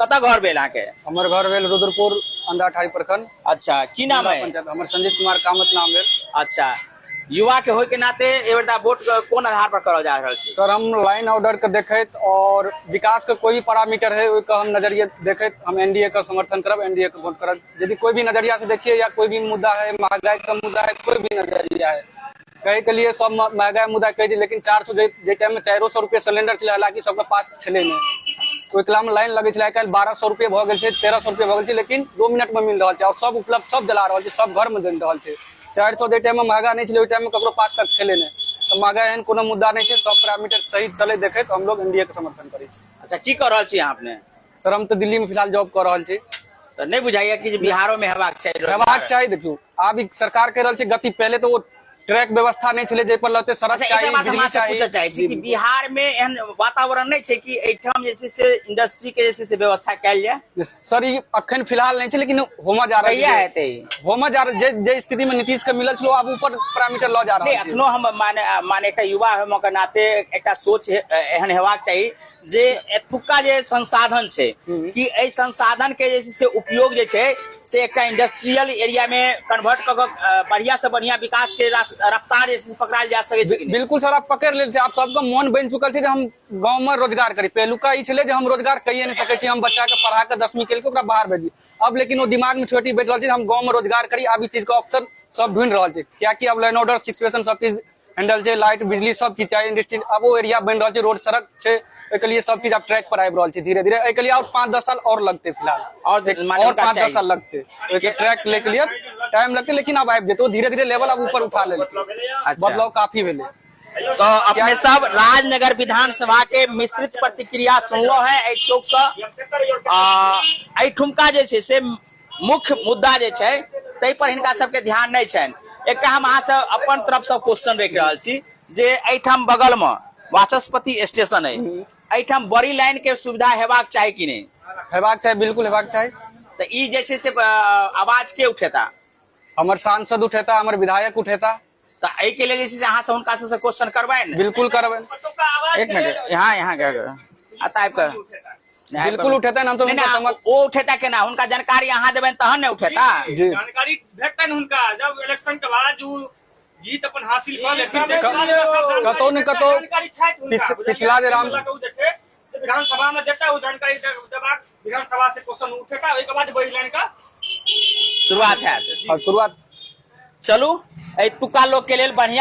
कतऽ घर भेल अहाँके? हमर घर भेल रुद्रपुर, अंधाठारी प्रखंड। अच्छा, की नाम है? पंचायत। हमर संजीत कुमार कामत नाम भेल। अच्छा, युवा के होय के नाते एहि बेर वोट कोन आधार पर करल जा रहल छै? सर, हम लाइन ऑर्डर के देखैत और विकास के कोई भी पैरामीटर है, ओहि के हम नजरिए देखैत हम एनडीए के समर्थन करब, एनडीए के वोट करब। यदि कोई भी नजरिया से देखिए या कोई भी मुद्दा है, महंगाई का मुद्दा है, कोई भी नजरिया है, कहे के लिए सब महंगाई मुद्दा कह दी, लेकिन 400 जे टाइम में 400 रुपये सिलेंडर छलै, हालांकि सबके पास छलै नहि, ओहि कला में लाइन लगै छलै। आइ काल्हि 1200 रुपये भऽ गेल छै, 1300 रुपये भऽ गेल छै, लेकिन 2 मिनट में मिल रहल छै और सब उपलब्ध, सब जला रहल छै, सब घर में जल रहल छै। 400 जे टाइम में महंगा नहि छलै, ओहि टाइम में ककरो पास तक छलै नहि। तऽ महंगाई एहन कोनो मुद्दा नहि छै। सब पैरामीटर सही चलै देखैत हम लोग एनडीए के समर्थन करै छी। अच्छा, की कऽ रहल छी अहाँ अपने? सर, हम तऽ दिल्ली में फिलहाल जॉब कऽ रहल छी। तऽ नहि बुझाइया कि जे बिहारो में हेबाक चाही रोजगार? हेबाक चाही। देखियौ, आब ई सरकार कहि रहल छै गति, पहिले तऽ ओ ट्रैक व्यवस्था नहि छलै जाहि पर लगतै सड़क। अच्छा, एकटा चाही, बात हम बिजली अहाँसँ चाही। पूछऽ चाहै छी कि बिहार मे एहन वातावरण नहि छै कि एहिठाम जे छै से इंडस्ट्री के जे छै से व्यवस्था कयल जाय? सर, ई अखन फिलहाल नहि छै, लेकिन होमऽ जा रहल कहिया छै। हेतै? होमऽ जा रहल, जे जे स्थिति मे नीतीश के मिलल छल, आब ऊपर पैरामीटर लऽ जा नहि रहल छै। एखनो हम माने माने एकटा युवा होमऽ के नाते एकटा सोच एहन हेबाक चाही जे एतुका जे संसाधन छै, कि एहि संसाधन के जे छै से उपयोग जे छै से एकटा इंडस्ट्रियल एरिया में कन्वर्ट कऽ कऽ बढ़िया से बढ़िया विकास के रफ्तार जे छै से पकड़ायल जा सकै छै कि नहि? बिल्कुल सर, आब पकड़ लेल छै। आब सबके मोन बनि चुकल छै जे हम गाँव में रोजगार करी। पहिलुका ई छलै जे हम रोजगार कहिए नहि सकै छी, हम बच्चा के पढ़ा के 10वीं केलकै, ओकरा बाहर भेजी। अब लेकिन ओ दिमाग में छोटी बैठ रहल छै, हम गाँव में रोजगार करी। आब ई चीज के ऑप्शन सब ढूंढि रहल छै, कियाकि अब लॉ एंड ऑर्डर सिचुएशन सब चीज हैंडल छै, लाइट बिजली सब चीज चाही, इंडस्ट्री आब ओ एरिया बनि रहल छै, रोड सड़क छै, ओहिके लिए सब चीज आब ट्रैक पर आबि रहल छै धीरे धीरे। एहिके लिए और 5-10 साल और लगतै फिलहाल। और माने और हुनका 5-10 चाही। साल लगतै, ओहिके ट्रैक ले के लिए टाइम लगतै, लेकिन आब आबि जेतै ओ धीरे धीरे, लेवल आब ऊपर उठा लेलकै। बदलाव काफी भेलै। तो अपने सब राजनगर विधानसभा के मिश्रित प्रतिक्रिया सुनलो है एहि चौक से। एहिठुमका जे छै से मुख्य मुद्दा जे छै ताहि पर हिनका सबके ध्यान नहि छनि। एकटा हम अहाँसँ अपन तरफसँ क्वेश्चन राखि रहल छी जे एहिठाम बगलमे वाचस्पति स्टेशन अइ, एहिठाम बड़ी लाइन के सुविधा हेबाक चाही कि नहि? हेबाक चाही, बिल्कुल हेबाक चाही। तऽ ई जे छै से आवाज के उठेता? हमर सांसद उठेता, हमर विधायक उठेता। तऽ एहिके लेल जे छै से अहाँ से हुनका सबसँ क्वेश्चन करबनि? बिल्कुल करबनि। एक मिनट, यहाँ यहाँ एतऽ आबि कऽ। बिल्कुल उठेतनि, हम तऽ नहि, हुनका नहि, ओ उठेता केना? हुनका जानकारी अहाँ देबनि तहन ने उठेता। जी। जानकारी भेटतनि हुनका जब इलेक्शन के बाद उ जीत अपन हासिल कऽ लेथिन। कतौ ने कतौ जानकारी छथि हुनका, बुझलियै? पिछला जे राम- लऽ कऽ उ जे छै से विधानसभा में देता, ओ जानकारी देबाक विधानसभा से क्वेश्चन उठेता, ओहिके बाद बड़ी लाइन का शुरुआत हैत। शुरुआत। चलू, एतुका लोक के लेल बढ़िया।